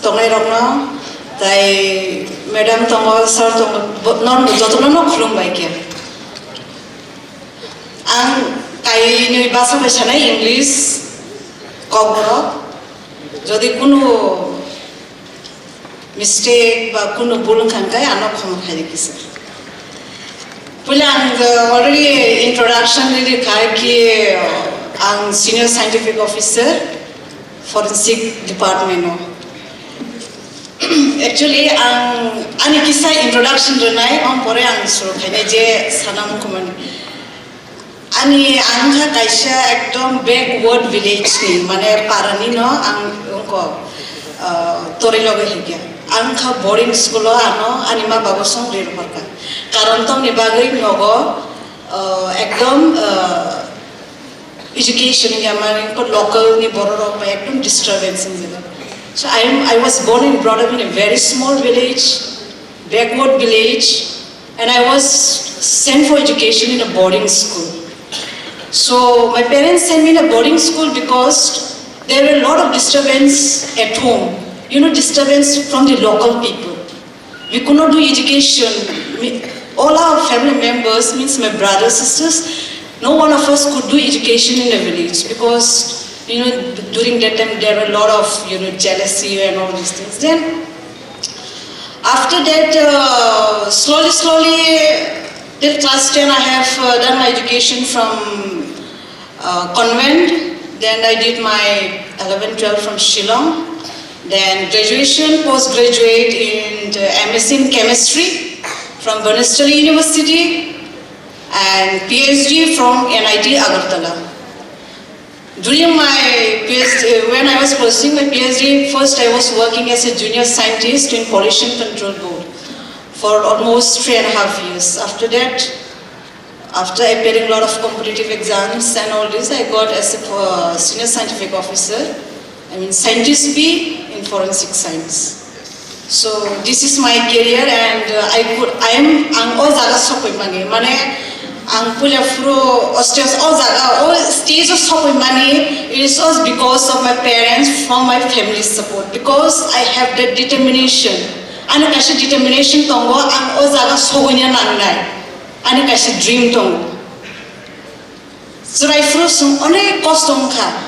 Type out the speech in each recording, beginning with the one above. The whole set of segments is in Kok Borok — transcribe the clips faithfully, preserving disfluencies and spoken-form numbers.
Tongnai rokno, tai madam tongo, sir tongo, bo-, non jotono no khulum bai khe. Ang kainwi basa bai sanai English, Kokborok. Jodi kunu mistake ba kunu bul wngkha hwnkhe ano khoma khaidi kisa. Puila ang, uh, already introduction riri khai ki, uh, ang senior scientific officer forensic department o. Actually, ang ani kisa introduction rwnai, ang pore ang suru khainai je sana mukhumani. Ani ang kha kaisa ekdom backward village ni, mane para ni no ang ungko, uh, tori loge higya. Ang kha boarding school o ano ani ma babo song rir horka. Karon tong ni bagwi nogo, uh, ekdom, uh, education ya mane ko local ni borok rok bai ekdom disturbance wng jago. So I am, I was born and brought up in a very small village, backward village, and I was sent for education in a boarding school. So my parents sent me in a boarding school because there were a lot of disturbance at home. You know, disturbance from the local people. We could not do education. We, all our family members, means my brothers, sisters, no one of us could do education in the village because, you know, during that time there were a lot of, you know, jealousy and all these things. Then after that, uh, slowly, slowly, till class ten, I have, uh, done my education from, uh, convent. Then I did my eleven, twelve from Shillong. Then graduation, postgraduate in the M S C in chemistry from Banasthali University and P H D from N I T Agartala. During my P H D, when I was pursuing my P H D, first I was working as a junior scientist in Pollution Control Board for almost three and a half years. After that, after appearing a lot of competitive exams and all this, I got as a, uh, senior scientific officer, I mean scientist B in forensic science. So this is my career and, uh, I could, I am, ang o jaga sokoi mani, mane ang puila phuru o stage, o jaga, o stage o sokoi mani, it is all because of my parents, from my family support, because I have that determination. Ani kaisa determination tongo, ang o jaga sogwina nangnai. Ani kaisa dream tongo. Chwrai phuru chwng onek kosto wngkha.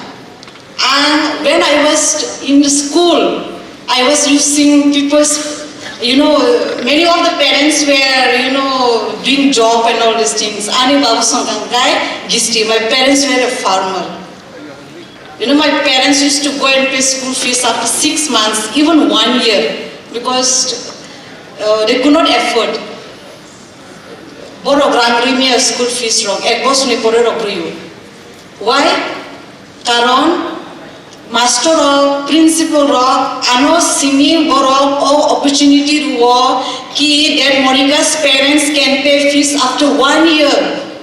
And when I was in the school, I was using people's, you know, many of the parents were, you know, doing job and all these things. Ani babu songkang kai gisti. My parents were a farmer. You know, my parents used to go and pay school fees after six months, even one year, because, uh, they could not afford. Borok rang rwmya school fees rok ek bosor ni pore rok rwio. Why? Karon master rok, principal rok ano simi borok o opportunity rwo ki that Monika's parents can pay fees after one year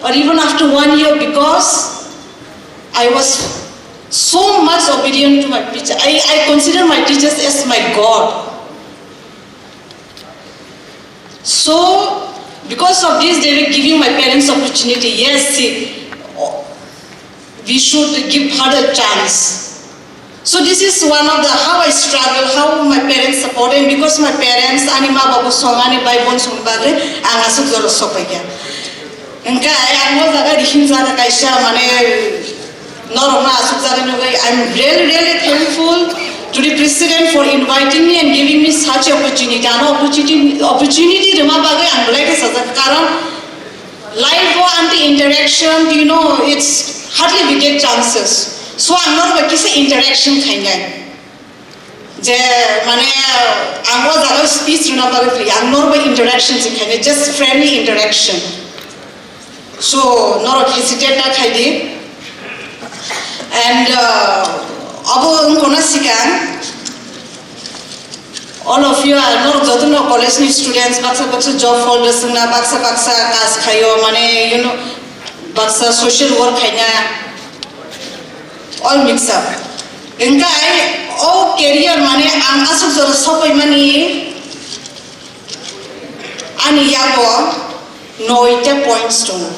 or even after one year because I was so much obedient to my teacher. I, I consider my teachers as my God. So, because of this, they were giving my parents opportunity. Yes, see, we should give her a chance. So this is one of the how I struggle, how my parents support, and because my parents, ani ma babu song, ani bai bon song bagwi, ang aswk jora sopai kha. Hingke ang o jaga rihim jaga kaisa mane norok no aswk jaga nugwi, I'm really, really thankful to the president for inviting me and giving me such opportunity. Ano opportunity, opportunity rwma bagwi ang belai khe sajak, karon life o anti interaction, you know, it's hardly we get chances. So ang norok bai kisa interaction khainai. Je, mane, ang o jaga speech rwna bagwi phai, ang norok bai interaction se khainai, just friendly interaction. So, norok hesitate ta khaidi. And, uh, abo wngkona sikang, all of you are, norok jotono college ni students, baksa baksa job holders wngna, baksa baksa kas khaio, mane, you know, baksa social work khaina, all mix up. Hingke o career mane ang aswk jora sopai mani ani yago noita points tongo.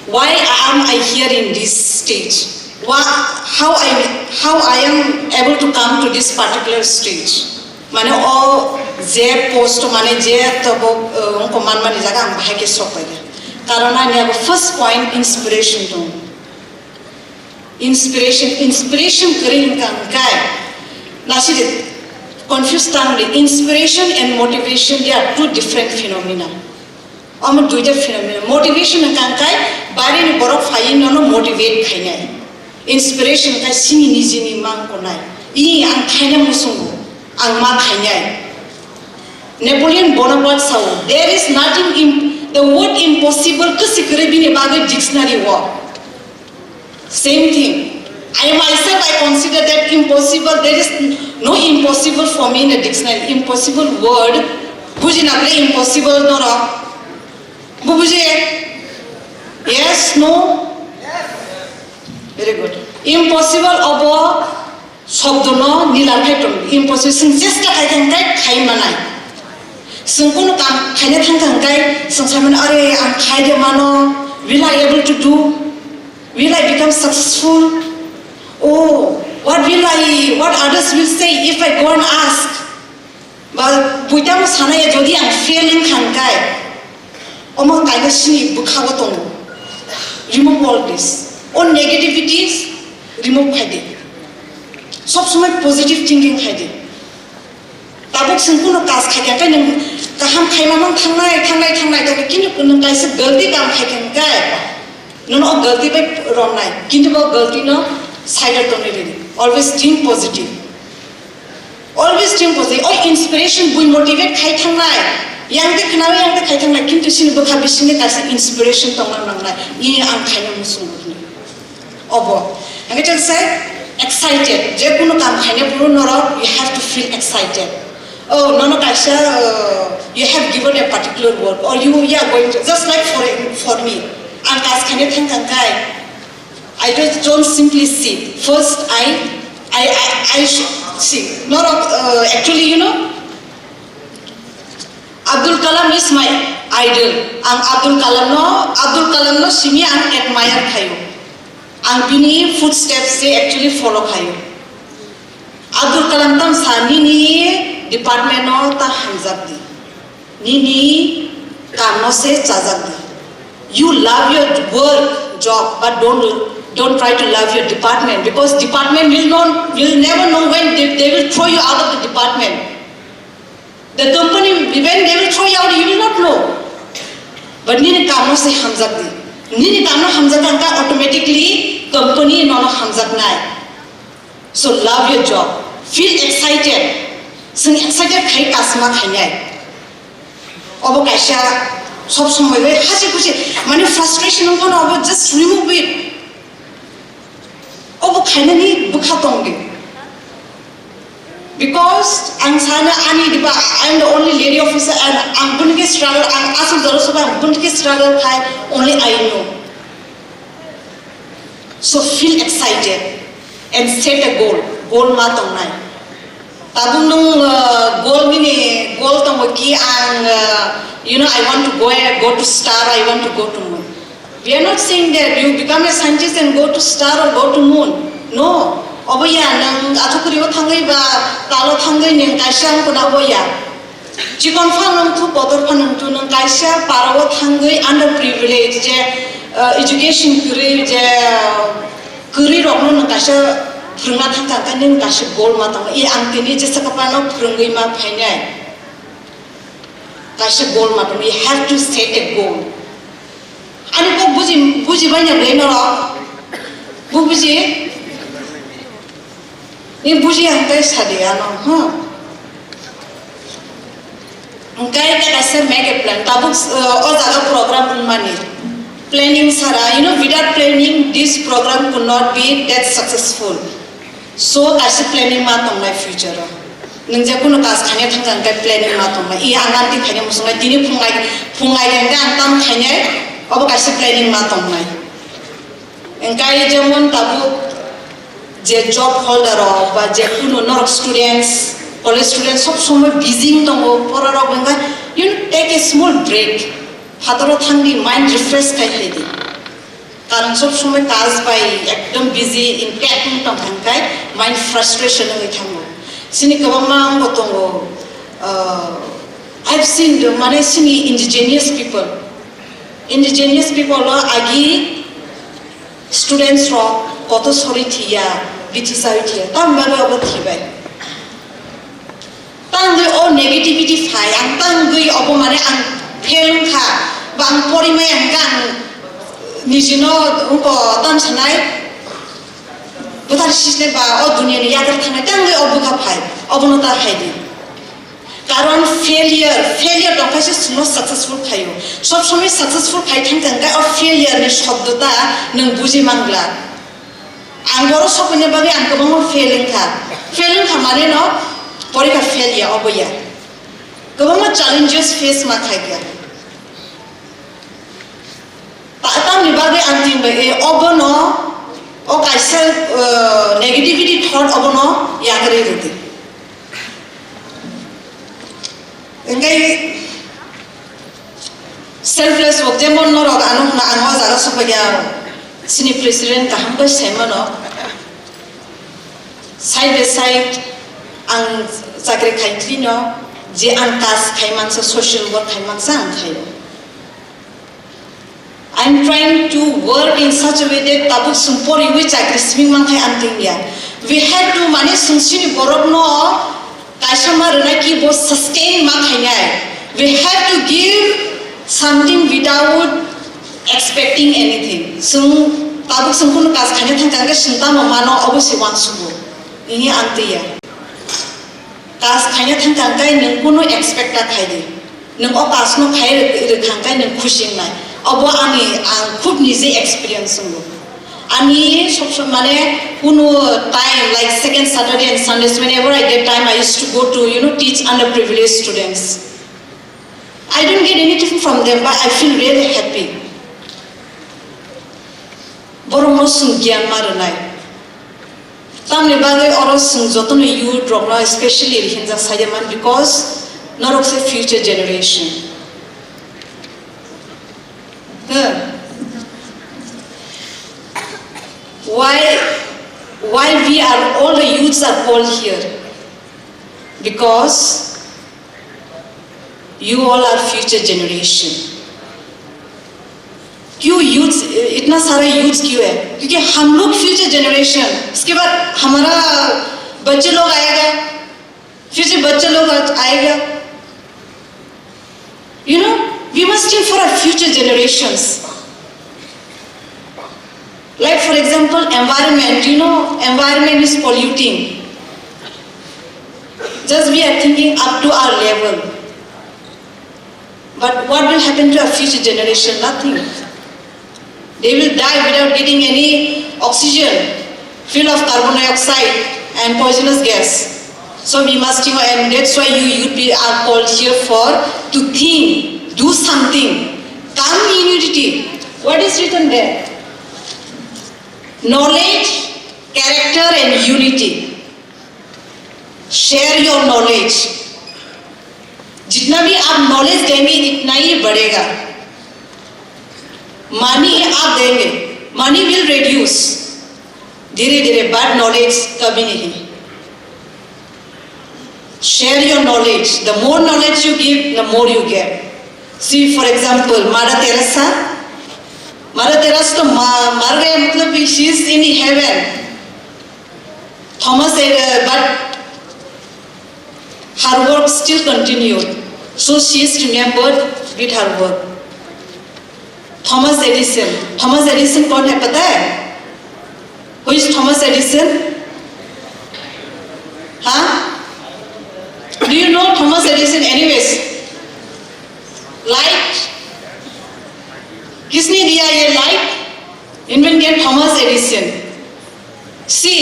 Why am I here in this stage? Wha-, how I, how I am able to come to this particular stage? Mane o je post, mane je tobo, uh, wngkha manmani jaga ang bahai khe sok pai de. Karon ani abo first point inspiration tong. Inspiration, inspiration kwrwi wngkha hwnkhe, nasi de confuse tang de, inspiration and motivation, they are two different phenomena. Omo duita phenomena. Motivation hwnkha hwnkhe baireni borok phaiwi nono motivate khainai. Inspiration hwnkhe chini nijini mang konai. I ang khaina muchungo, ang ma khainai. Napoleon Bonaparte sao, "There is nothing im-, the word impossible kwswi kwrwi bini bagwi dictionary o." Same thing. I myself, I consider that impossible. There is no impossible for me in a dictionary. Impossible word. Buji na ble impossible norok. Bu buji? Yes, no? Very good. Impossible obo shobdono nila khai tong. Impossible. Chwng chesta khai thang khai khai manai. Chwng kunu kam khaina thang thang khai chwng sai mano, "Are, ang khai de mano. Will I able to do?" Will I become successful? Oh, what will I, what others will say if I go and ask? Ba buitamo sanaya jodi ang fail wngkha hwnkhe, omo kaisa sini bwkhago tongo. Remove all this. O negativities remove khai di. Sob somoi positive thinking khai di. Tabuk chwng kunu kaj khaikha khe nwng kaham khaima mang thangnai, thangnai, thangnai, thangnai, kintu nwng kaisa galti kam khaikha hwnkhe nono o galti bai romnai, kintu bo galti no side o tonwi rwdi. Always think positive. Always think positive. O inspiration bui motivate khai thangnai, yang de khnawi, yang de khai thangnai, kintu chini bwkha bisingni kaisa inspiration tongna nangnai. I ang khaina muchungo hwnwi. Obo. Hingke chwng se excited. Je kunu kam khaina phuru norok, you have to feel excited. Oh, nono kaisa, uh, you have given a particular work, or you, you are going to, just like for, for me, ang kaj khaina thang thang khai, I just don't simply sit. First, I, I, I, I should sit. Norok, uh, actually, you know, Abdul Kalam is my idol. Ang Abdul Kalam no, Abdul Kalam no simi ang admire khayo. Ang bini footsteps se actually follow khayo. Abdul Kalam tam sa nini department no ta hamjak di. Nini kam no se chajak di. You love your work, job, but don't, don't try to love your department, because department will not, will never know when they, they will throw you out of the department. The company, when they will throw you out, you will not know. But nini kam no se hamjak di. Nini kam no hamjak kha automatically company nono hamjaknai. So love your job. Feel excited. Chwng excited khai kasma khainai. Obo kaisa sob somoi bai hasi khusi, mane frustration wngkha no, obo just remove it. Obo khainani bwkha tong di. Because ang sana ani diba, I am the only lady officer and ang bunike struggle, ang aswk jora soba ang bunike struggle khai, only I know. So feel excited and set a goal. Goal ma tongnai. Tabuk nung, uh, goal bini goal tongo ki ang, uh, you know, I want to go, go to star, I want to go to moon. We are not saying that you become a scientist and go to star or go to moon. No. Obo ya, nang athukuri o thangwi ba talo thangwi nang kaisa ang kuna obo ya. Chikon pha nang thu, kotor pha nang thu, nang kaisa para o thangwi underprivileged je, uh, education kwrwi je, uh, kwrwi rokno nwng kaisa phwrwngna thang thang khe nini kaisa goal ma tongo. I ang tini jesa kwpano phwrwngwi ma phainai. Kaisa goal ma tongo. You have to set a goal. Ani kok buji, buji banya bwlai norok? Bu buji? Ni buji ang tai sadi ano, ha? Hingkai ta kaisa make a plan. Tabuk, uh, o jaga program wngmani. Planning sara, you know, without planning, this program could not be that successful. So, kaisa planning ma tongnai future o. Nwng je kunu kaj khaina thang thang khe planning ma tongnai. I ang nanti khaina muchungnai, tini phungai, phungai hingke ang tam khainai, obo kaisa planning ma tongnai. Hingkai jemon tabuk je job holder rok ba je kunu norok students, college students sob somoi busy wng tongo, pora rok hingkai, you know, take a small break. Phataro thangdi, mind refresh khai phaidi. Karon sob somoi kaj bai ekdom busy, intact wng tong kha hingkai mind frustration wngwi thango. Chini kwbangma wngbo tongo, uh, I've seen the, mane chini indigenous people, indigenous people o agi students rok koto sori thiya, bithi sawi thiya, tamni bagwi obo thibai. Tangwi o negativity phai, ang tangwi obo mane ang fail wngkha, ba ang porimaya hwnkha ang nijino wngkha tan sanai, bwthar sisne ba o duniani yagra thangnai tangwi o bwkha phai, obono ta phai di. Karon failure, failure tongkhaise chwngno successful khaio. Sob somoi successful khai thangkha hwnkhe o failure ni shobdo ta nwng buji mangla. Ang boro sokoni bagwi ang kwbangma fail wngkha. Fail wngkha mane no porikha fail ya, obo ya. Kwbangma challenges face ma khaikha. Ta-, tamni bagwi ang tin bai, eh, obono, o kaisa, eh, negativity thought obono yakarwi rwdi. Engkai selfless work, jemon norok ano hwna ang o jaga sokphaikha, chini president kaham khe saimano, side by side ang chakri khaitwino je ang kas khai mansa, social work khai mansa ang khaio. I'm trying to work in such a way that tabuk chwng poriwi chakri simi mankhai ang tingya. We have to, mane, chwng chini borokno kaisa ma rwnai ki bo sustain ma khainai. We have to give something without expecting anything. Chwng tabuk chwng kunu kas khaina thangkha hwnkhe chwng tamo mano obo se uansugo. Ini ang tingya. Kas khaina thangkha hwnkhe nwng kunu expect ta khaidi. Nwng o kasno khai rw-, rwkha hwnkhe nwng khusi wngnai. Obo ani ang khub nije experience wngo. Ani sob som-, mane kunu time like second Saturday and Sundays, whenever I get time, I used to go to, you know, teach underprivileged students. I don't get anything from them, but I feel really happy. Borokno chwng giyan ma rwnai. Tamni bagwi oro chwng jotono youth rokno specially hinjak saiya man, because norok se future generation. Huh? Why, why we are, all the youths are called here? Because you all are future generation. क्यों youths, इतना सारा youths क्यों है? क्योंकि हम लोग future generation, उसके बाद हमारा बच्चे लोग आएगा, फिर से बच्चे लोग आ-, आएगा। You know, we must think for our future generations. Like, for example, environment, you know, environment is polluting. Just we are thinking up to our level. But what will happen to our future generation? Nothing. They will die without getting any oxygen, full of carbon dioxide and poisonous gas. So we must think, and that's why you youth be, are called here for to think, do something, come in unity. What is written there? Knowledge, character and unity. Share your knowledge. जितना भी आप नॉलेज देंगे, इतना ही बढ़ेगा। Money आप देंगे, money will reduce धीरे धीरे, but knowledge कभी नहीं। Share your knowledge. The more knowledge you give, the more you get. See, for example, Mother Teresa. Mother Teresa तो मा-, मर गए, मतलब, she is in heaven. Thomas, uh, but her work still continued. So she is remembered with her work. Thomas Edison. Thomas Edison कौन है, पता है? Who is Thomas Edison? हाँ? Do you know Thomas Edison? Anyways, light किसने दिया ये light? Invent किया Thomas Edison. सी,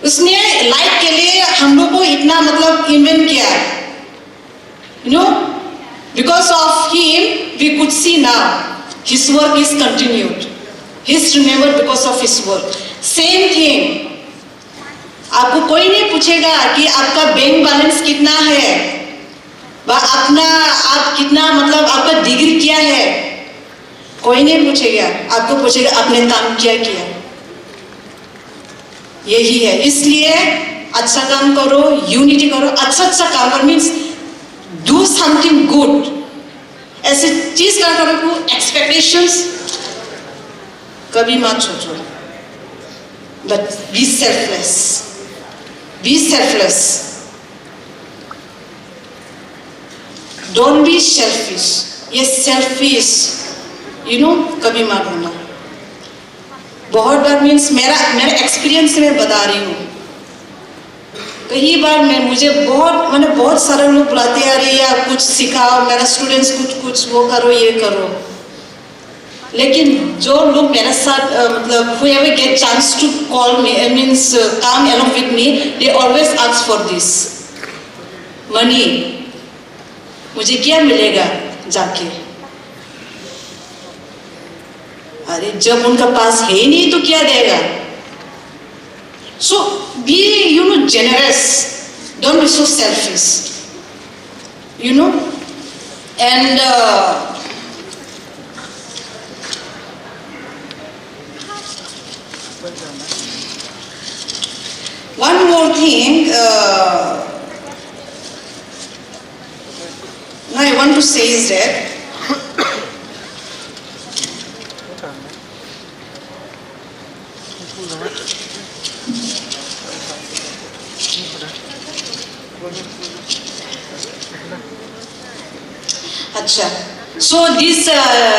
उसने लाइट के लिए हम लोग को इतना, मतलब, इन्वेंट किया। You know, because of him, we could see now. His work is continued. He is remembered because of his work. Same thing. आपको कोई नहीं पूछेगा कि आपका बैंक बैलेंस कितना है, वा अपना, आप कितना, मतलब, आपका डिग्री क्या है, कोई नहीं पूछेगा। आपको पूछेगा, आपने काम क्या किया। यही है, इसलिए अच्छा काम करो, यूनिटी करो, अच्छा अच्छा काम करो, मीन्स डू समथिंग गुड। ऐसे चीज का करो को एक्सपेक्टेशंस कभी मत सोचो। But B selfless, B selfless. Don't be selfish. ये सेल्फिश, यू नो, कभी मत होना। बहुत बार, मीन्स, मेरा मेरा एक्सपीरियंस से मैं बता रही हूँ। कई बार मैं, मुझे बहुत, मैंने बहुत सारे लोग बुलाते हैं, "अरे यार, कुछ सिखाओ, मेरा स्टूडेंट्स कुछ कुछ वो करो, ये करो।" लेकिन जो लोग मेरे साथ, अ, मतलब, whoever get chance to call me, I means, uh, come along with me, they always ask for this money, मुझे क्या मिलेगा जाके? अरे, जब उनका पास है ही नहीं तो क्या देगा? So be, you know, generous. Don't be so selfish. You know, and uh, one more thing, uh, I want to say is that Acha. So these, uh,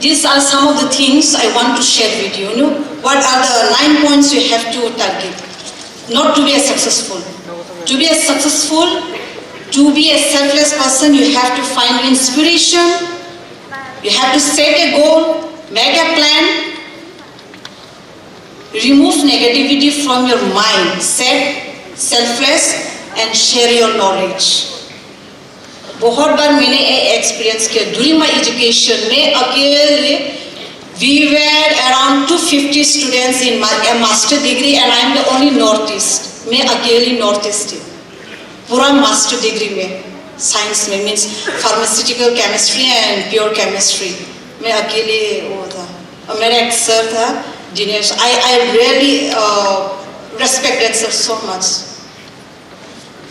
these are some of the things I want to share with you. You know, what are the nine points you have to target? Not to be a successful. To be a successful, to be a selfless person, you have to find inspiration. You have to set a goal, make a plan, remove negativity from your mind, set selfless and share your knowledge. बहुत बार मैंने ये एक्सपीरियंस किया during my education में अकेले, we were around two fifty students in my a master degree and I am the only North East. मैं अकेली north east थी पूरा मास्टर डिग्री में, साइंस में, means pharmaceutical chemistry and pure chemistry. मैं अकेले वो था। और मेरा एक सर था, Dinesh. I I really respect that sir so much।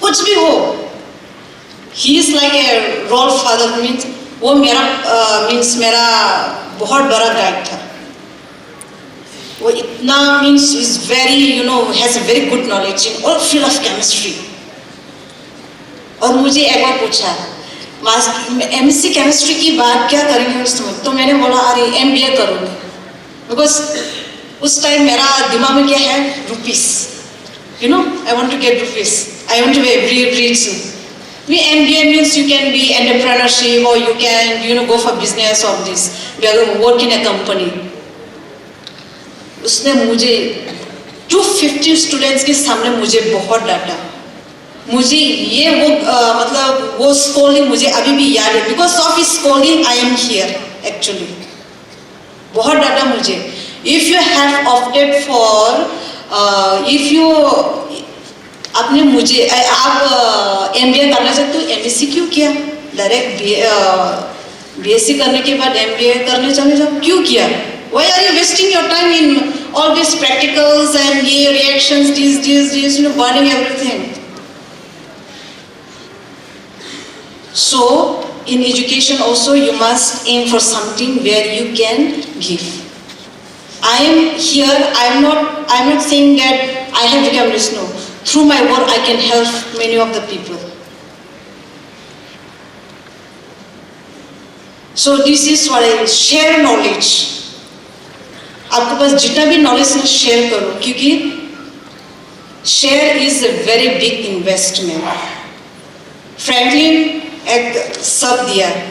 कुछ भी हो, he is like a role father, means वो मेरा, मीन्स मेरा बहुत बड़ा गाइड था। वो इतना, means, is very, you know, has a very good knowledge in all field of chemistry। और मुझे एक बार पूछा, "एमएससी केमिस्ट्री की बाद क्या करेंगे उस समय?" तो मैंने बोला, "अरे, एमबीए करूँगी।" बिकॉज उस टाइम मेरा दिमाग में क्या है, rupees. You know, I want to get rupees. I want to be very rich. Me, M B A means you can be entrepreneurship or you can, you know, go for business or this. You are work in a company. उसने मुझे to fifty students के सामने मुझे बहुत डांटा। मुझे ये वो, अ, मतलब वो स्कोलिंग मुझे अभी भी याद है। Because of his scolding I am here actually। बहुत डांटा मुझे। If you have opted for, if you, आपने मुझे, आप एमबीए करना चाहते तो एमएससी क्यों किया? डायरेक्ट बीएससी करने के बाद एमबीए करने चले जाओ, क्यों किया? Why are you wasting your time in all these practicals and ये reactions, this this this, you know, burning everything? So, in education also, you must aim for something where you can give. I am here, I am not, I am not saying that I have become rich, no. Through my work, I can help many of the people. So, this is what I share knowledge. आपके पास जितना भी नॉलेज है, शेयर करो, क्योंकि share is a very big investment। Franklin एक शब्द दिया,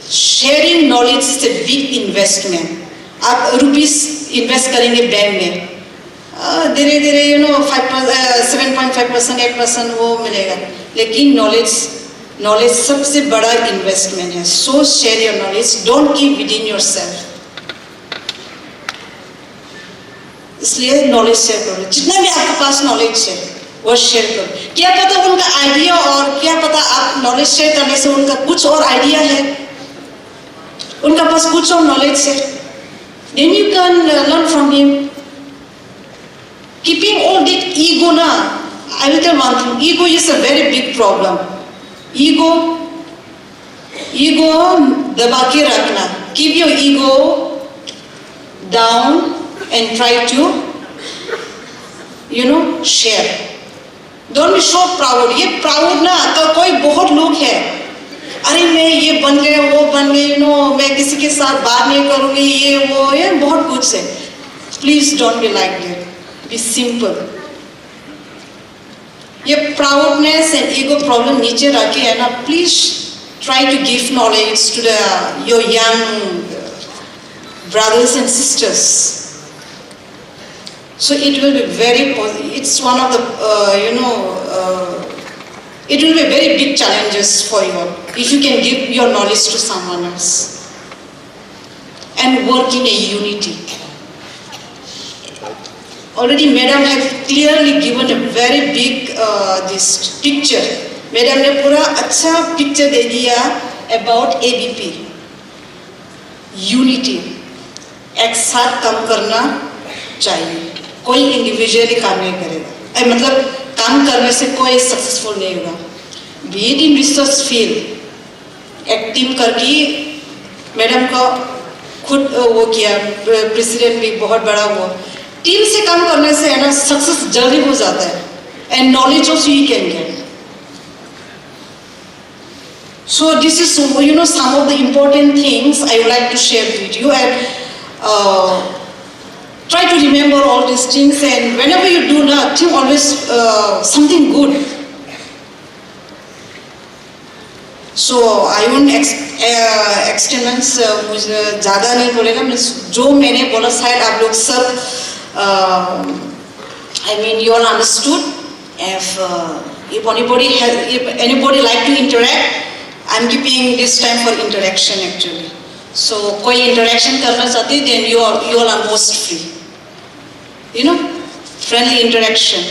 sharing knowledge is a big investment। आप रुपीस इन्वेस्ट करेंगे बैंक में, अ, धीरे धीरे, you know, five, seven point five percent, eight percent वो मिलेगा, लेकिन नॉलेज, नॉलेज सबसे बड़ा इन्वेस्टमेंट है। So share your knowledge, don't keep within yourself। इसलिए नॉलेज शेयर करो, जितना भी आपके पास नॉलेज है वो शेयर करो। क्या पता उनका आइडिया, और क्या पता आप नॉलेज शेयर करने से उनका कुछ और आइडिया है, उनका पास कुछ और नॉलेज है, then you can learn from him। Keeping all that ego na, I will tell one thing, ego is a very big problem. Ego, ego दबा के रखना. Keep your ego down and try to, you know, share. Don't be so proud. ये proud ना तो कोई बहुत लोग है, अरे मैं ये बन गया, वो बन गया, यू नो, मैं किसी के साथ बात नहीं करूँगी, ये वो, ये बहुत कुछ है. Please don't be like that. Be simple. ये proudness and ego problem नीचे रख के है ना, please try to give knowledge to the your young brothers and sisters. So it will be very positive. It's one of the, uh, you know, uh, it will be a very big challenges for you if you can give your knowledge to someone else. And work in a unity. Already madam have clearly given a very big, uh, this picture. Madam ने पूरा अच्छा picture दे दिया about A B P. Unity, एक साथ काम करना चाहिए. कोई individually काम नहीं करेगा, ए, मतलब, काम करने से कोई सक्सेसफुल नहीं होगा. Be it in research field, एक टीम करके मैडम का खुद, अ, वो किया, प्रेसिडेंट भी बहुत बड़ा हुआ. टीम से काम करने से है ना, सक्सेस जल्दी हो जाता है. And knowledge also you can get. So this is, you know, some of the important things I would like to share with you, and uh, try to remember all these things, and whenever you do not, think always uh, something good. So I won't ex, uh, extend, uh, मुझे ज़्यादा नहीं बोलेगा, मीन्स जो मैंने बोला शायद आप लोग सब, I mean, you all understood. If uh, if anybody has, if anybody like to interact, I'm keeping this time for interaction actually. So कोई इंटरेक्शन करना चाहते, then you are, you all are most free. You know, friendly interaction.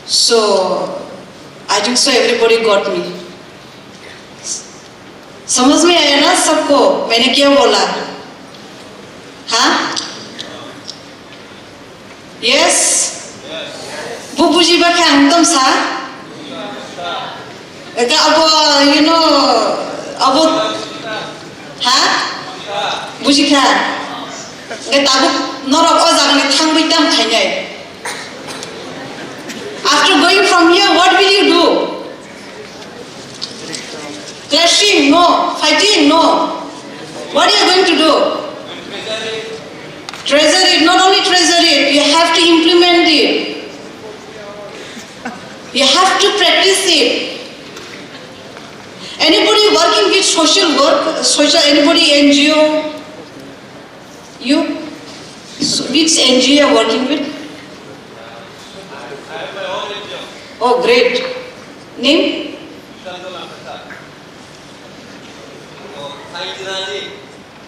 So I think so everybody got me. समझ में आया ना सबको मैंने क्या बोला? हाँ? Yes? Bu buji ba kha ang tom sa? Ka abo, you know, abo, ha? Buji kha? Ka tabuk norok o jaga ni thangwi tam khainai. After going from here, what will you do? Clashing? No. Fighting? No. What are you going to do? Treasure it. Not only treasure it, you have to implement it. You have to practice it. Anybody working with social work, social, anybody N G O? You? So, which N G O you are working with? Oh, great. Name?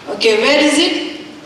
Okay, where is it?